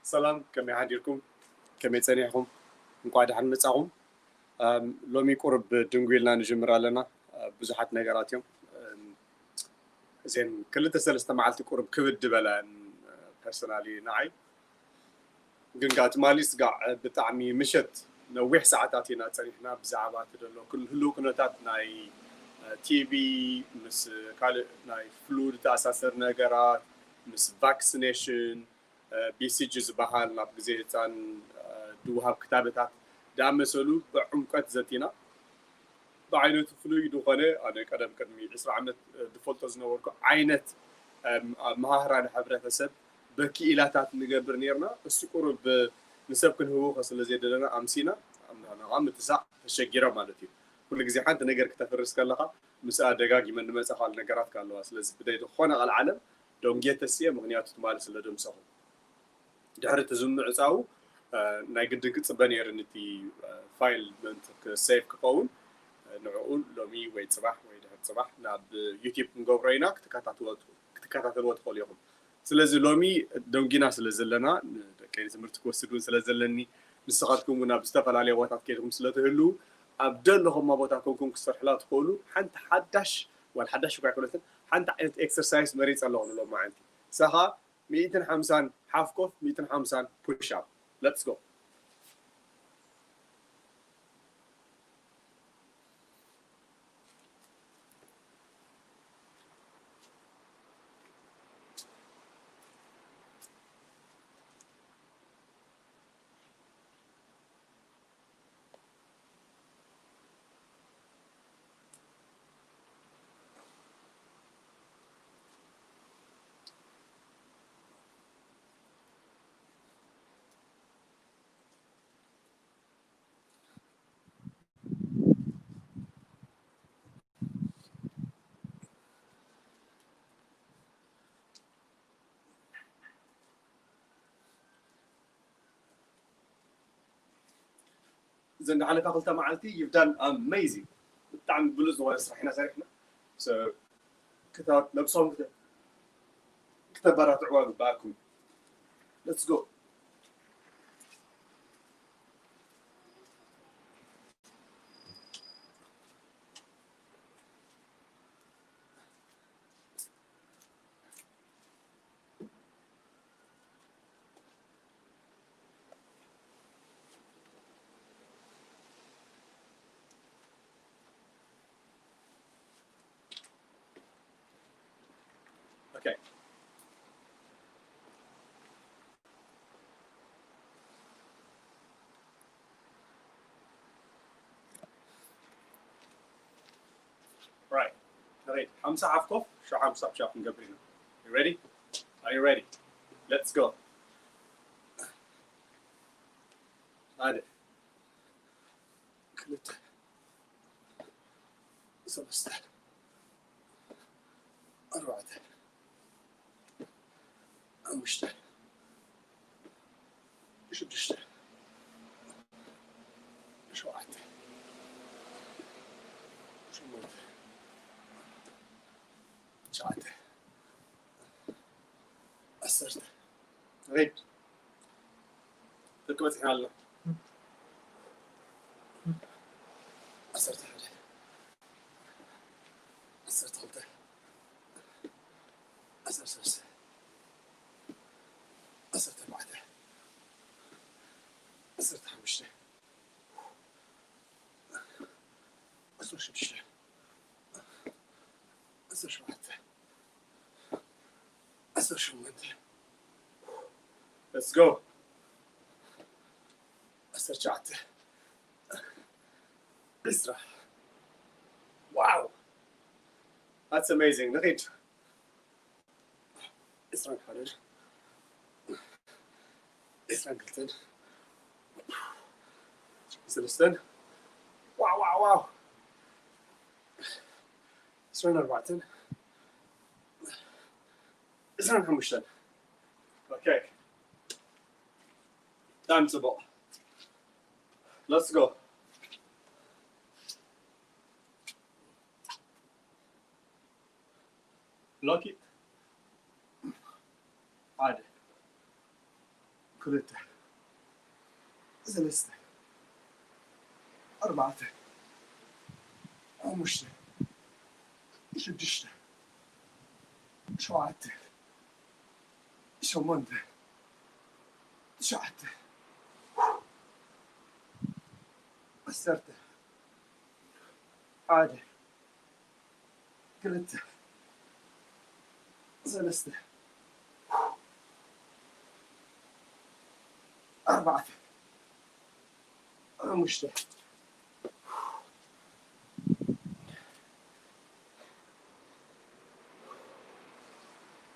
ሰላም፣ ከመይ ሓዲርኩም? ከመይ ጸኒሕኩም? እንቋዕ ደሓን መጻኹም። እም፣ ሎሚ ቁሩብ ድንጉ ኢልና ንጅምር ኣለና። እ፣ ብዙሓት ነገራት እዮም። እም፣ እዘን ክልተ ሰለስተ መዓልቲ ቁሩብ ክብድ ዝበለን፣ እ፣ ፐርሰናሊ ንዓይ። ግን ከኣ ትማሊ ስጋዕ ብጣዕሚ ምሸት ነዊሕ ሰዓታት ኢና ጸኒሕና ብዛዕባ እቲ ዘሎ ኩሉ ህልው ኩነታት ናይ፣ እ፣ ቲቢ፣ ምስ ካልእ ናይ ፍሉ ዝተኣሳሰር ነገራት፣ ምስ ቫክሲኔሽን፣ እ፣ ቢ ሲ ጂ ዝበሃል ናብ ግዜ ህጻን፣ እ፣ ድወሃብ ክታበታት ዝኣመሰሉ ብዕምቀት ዘቲና። ብዓይነቱ ፍሉይ ዝኾነ፣ ኣነ ቀደም ቅድሚ ዕስራ ዓመት፣ እ፣ ዝፈልጦ ዝነበርኩ ዓይነት፣ እም፣ ኣመሃህራ ንሕብረተሰብ በኪኢላታት ንገብር ኔርና። እሱ ቁሩብ ንሰብ ክንህቦ ከ ስለ ዘይደለና ኣምሲና፣ ኣምና ምትሳእ ተሸጊረ ማለት እዩ። ኩሉ ግዜ ሓንቲ ነገር ክተፍርስ ከለኻ ምስኣ ደጋጊመ ንመጻ ካልእ ነገራት ከ ኣለዋ። ስለዚ ብደይ ዝኾነ ቀልዓለም ደንጉየ ተሲኤ፣ ምኽንያቱ ትማሊ ስለ ደምሰኹ። ድሕሪ እቲ ዝምዕጻው፣ እ፣ ናይ ግድን ክጽበ ነይርኒ እቲ፣ እ፣ ፋይል ምእንቲ ክ-፣ ሴቭ ክኸውን፣ እ፣ ንዕኡ ሎሚ ወይ ጽባሕ ወይ ድሕሪ ጽባሕ ናብ ዩቲዩብ ክንገብሮ ኢና፣ ክትከታተልዎ፣ ክትከታተልዎ ትኽእሉ ኢኹም። ስለዚ ሎሚ ደንጊና ስለ ዘለና፣ ንደቀይ ትምህርቲ ክወስድ እውን ስለ ዘለኒ፣ ንስኻትኩም እውን ኣብ ዝተፈላለየ ቦታት ከይድኩም ስለ ትህልዉ፣ ኣብ ደለኹሞ ቦታ ኮንኩም ክትሰርሕላ ትኽእሉ። ሓንቲ ሓዳሽ፣ ዋላ ሓዳሽ እኳ ኣይኮነትን፣ ሓንቲ ዓይነት ኤክሰርሳይዝ መሪጸ ኣለኹ ንሎማዓንቲ። ንሳ ኸኣ ሚእትን ሓምሳን ሓፍ ኮፍ፣ ሚእትን ሓምሳን ፑሽ ኣፕ። Let's go። እዘን ዝሓለፋ ክልተ መዓልቲ you've done amazing። ብጣዕሚ ብሉጽ ዝኾነ ስራሕ ኢና ሰሪሕና። So፣ ክታ-፣ ነብሶም ክተ-፣ ክተበራትዕዋ ግባኣኩም። Let's go። Okay. Right. Right. ሓምሳ ሓፍ ኮፍ፣ ሸውዓተ ፑሽ ኣፕ ክንገብር ኢና። You ready? Are you ready? Let's go. ሓደ፣ ክልተ፣ ሰለስተ፣ ኣርባዕተ፣ ሓሙሽተ፣ ሽዱሽተ፣ ሸውዓተ፣ ሸሞንተ፣ ትሽዓተ፣ ዓሰርተ። ሬድ። ደቂ በፂሕና ኣለና። ዓሰርተ ሓደ፣ ዓሰርተ ክልተ፣ ዓሰርተ ሰለስተ፣ ዓሰርተ ኣርባዕተ፣ ዓሰርተ ሓሙሽተ፣ ዓሰርተ ሽዱሽተ፣ ዓሰርተ ሸውዓተ፣ ዓሰርተ ሸሞንተ፣ Let's go። ዓሰርተ ትሽዓተ፣ ዕስራ። Wow! That's amazing። ንኺድ። ዕስራን ሓደን፣ ዕስራን ክልተን፣ ሰለስተን፣ ዋው፣ ዋው፣ ዋው። ዕስራን ኣርባዕተን፣ ዕስራን ሓሙሽተን። ኦኬ። ብጣዕሚ ጽቡቕ። Let's go። Block it. ሓደ፣ ክልተ፣ ሰለስተ፣ ኣርባዕተ፣ ሓሙሽተ፣ ሽዱሽተ፣ ሸውዓተ፣ ሸሞንተ፣ ትሽዓተ፣ ዓሰርተ፣ ሓደ፣ ክልተ፣ ሰለስተ፣ ኣርባዕተ፣ ሓሙሽተ።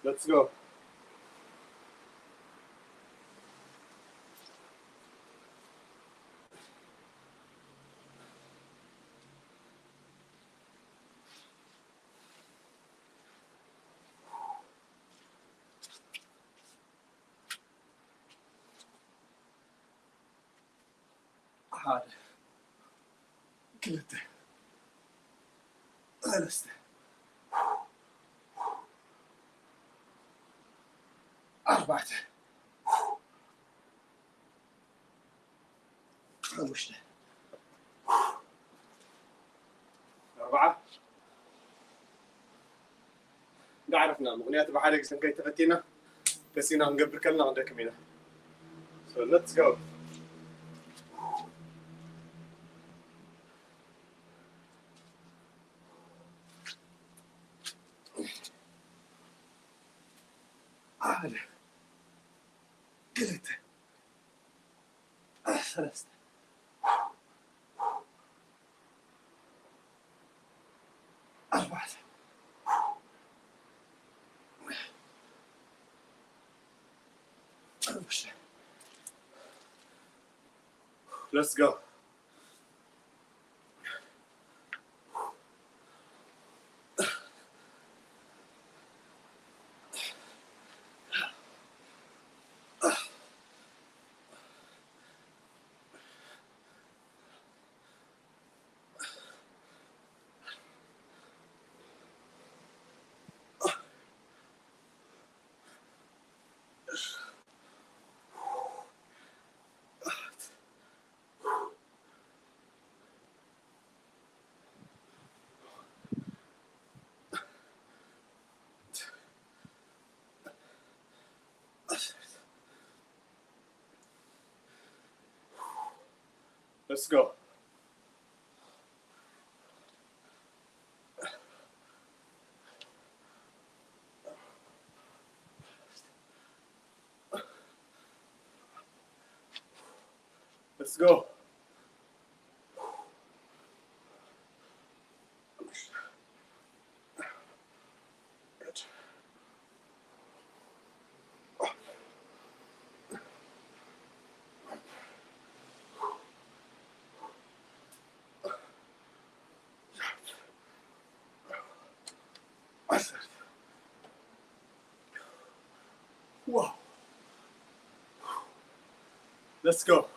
Let's go. ሓደ፣ ክልተ፣ ሰለስተ፣ ኣርባዕተ፣ ሓሙሽተ፣ ኣርባዓ። እንዳዕረፍና፣ ምኽንያቱ ብሓደ ግዜ ከይተፈቲና ተሲና ክንገብር ከለና ክንደክም ኢና። So let's go. ሓደ፣ ክልተ፣ ሰለስተ፣ ኣርባዕተ፣ ሓሙሽተ። Let's go. Let's go. Let's go. Wow. Let's go.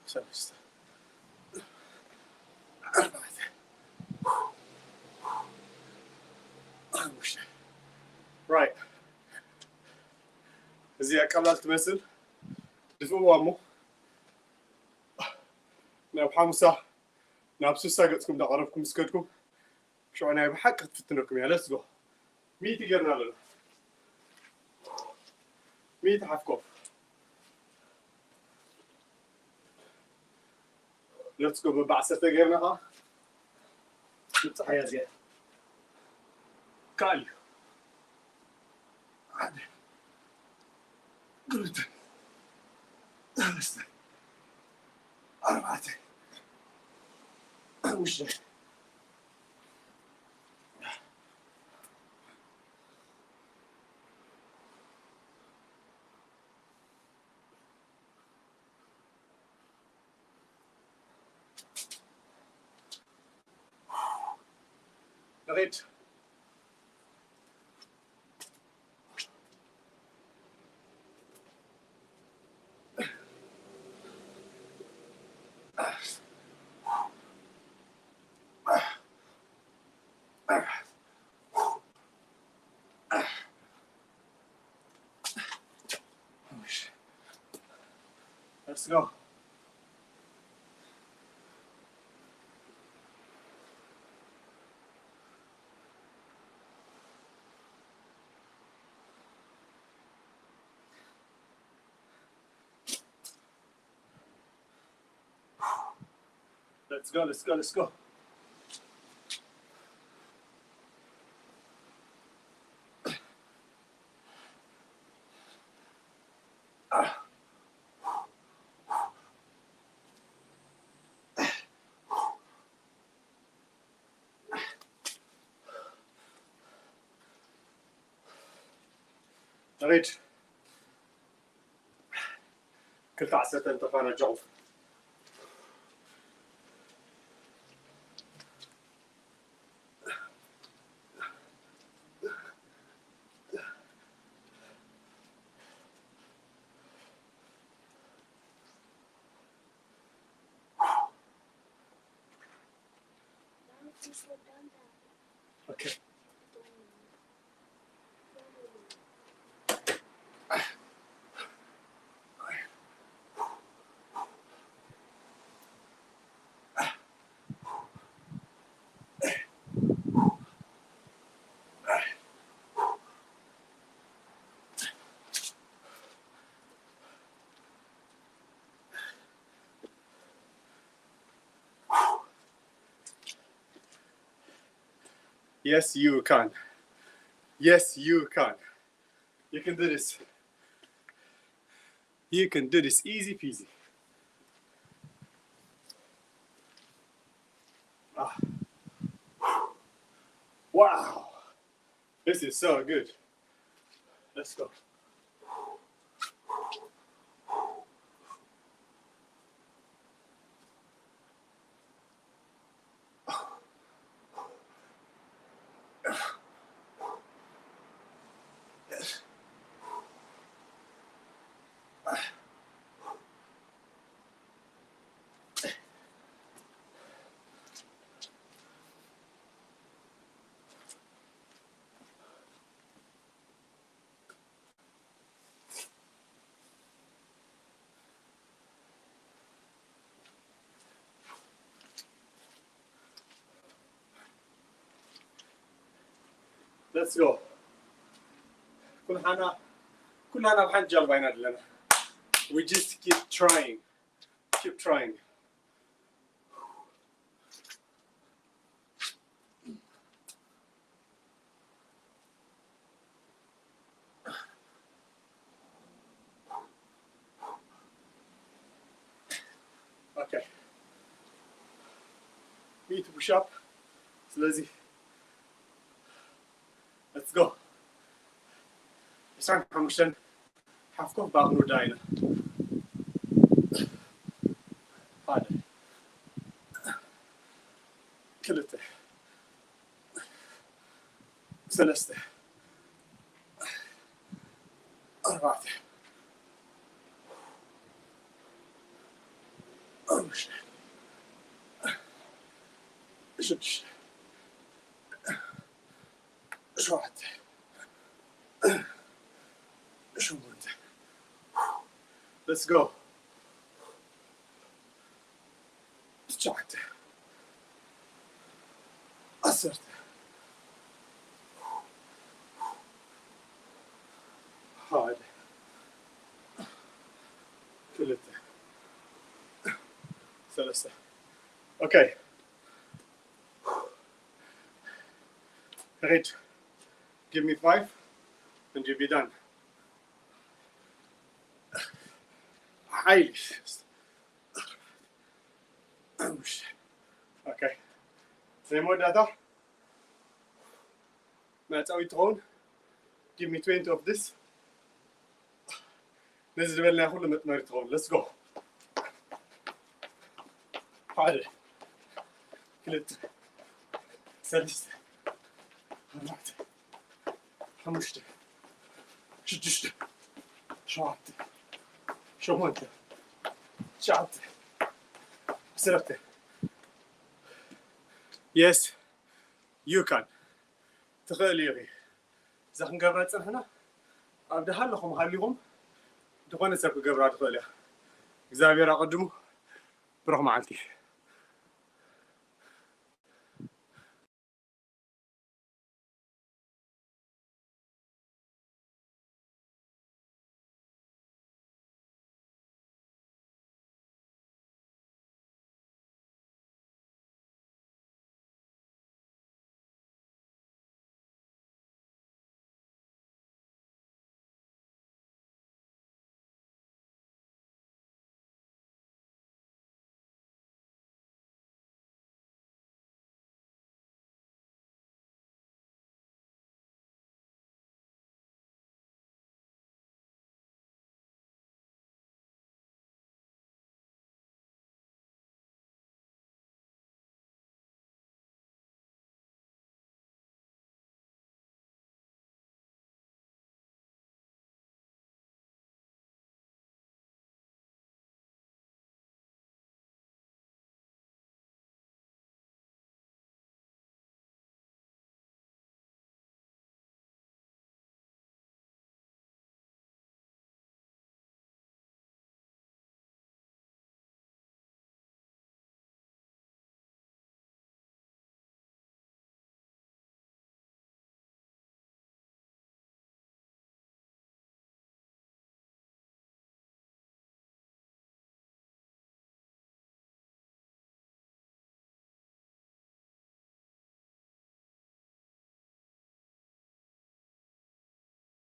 ሰለስተ፣ ኣርባዕተ፣ ሓሙሽተ። Right። እዚኣ ቀላል ትመስል። ድፍእዋ እሞ ናብ ሓሙሳ፣ ናብ ስሳ ገጽኩም እንዳቐረብኩም ምስ ከድኩም ሽዑ ናይ ብሓቂ ክትፍትነኩም እያ። Let's go። ሚእቲ ጌርና ኣለና። ሚእቲ ሓፍ ኮፍ። Let's go። በብዓሰርተ ጌርና ኸዓ ንብጽሓያ እዚኣ። ከኣል እዩ። ሓደ፣ ክልተ፣ ሰለስተ፣ ኣርባዕተ፣ ሓሙሽተ። ንኺድ። Let's go. Let's go, let's go, let's go. Right. ክልተ ዓሰርተ እንተፋናጀቑ። Okay. Yes, you can. Yes, you can. You can do this. You can do this. Easy peasy. Ah. Wow. This is so good. Let's go. Let's go. ኩልሓና ኩላና ኣብ ሓንቲ ጃልባ ኢና ዘለና። We just keep trying. Keep trying. Okay. Need to push up. ስለዚ let's go. ዕስራን ሓሙሽተን ሓፍ ኮፍ ብኣቕኑዳ ኢና። ሓደ፣ ክልተ፣ ሰለስተ፣ ኣርባዕተ፣ ሓሙሽተ፣ ሽዱሽተ፣ ሸውዓተ፣ ሸሞንተ። Let's go. ትሽዓተ፣ ዓሰርተ፣ ሓደ፣ ክልተ፣ ሰለስተ። Okay. Ready. Give me five and you'll be done. ሓይሊ። Okay. ዘይ መወዳእታ መዕጸዊ ትኸውን። Give me twenty of this. ነዚ ዝበልናዮ ኩሉ መጥመሪ ትኸውን። Let's go. ሓደ፣ ክልተ፣ ሰለስተ፣ ኣርባዕተ፣ ሓሙሽተ፣ ሽዱሽተ፣ ሸውዓተ፣ ሸሞንተ፣ ትሽዓተ፣ ዓሰርተ። Yes, you can. ትኽእል ኢኺ። እዛ ክንገብራ ዝጸናሕና ኣብ ደሃለኹም ሃሊኹም ዝኾነ ሰብ ክገብራ ትኽእል እያ። እግዚኣብሔር ኣቐድሙ። ብሩኽ መዓልቲ።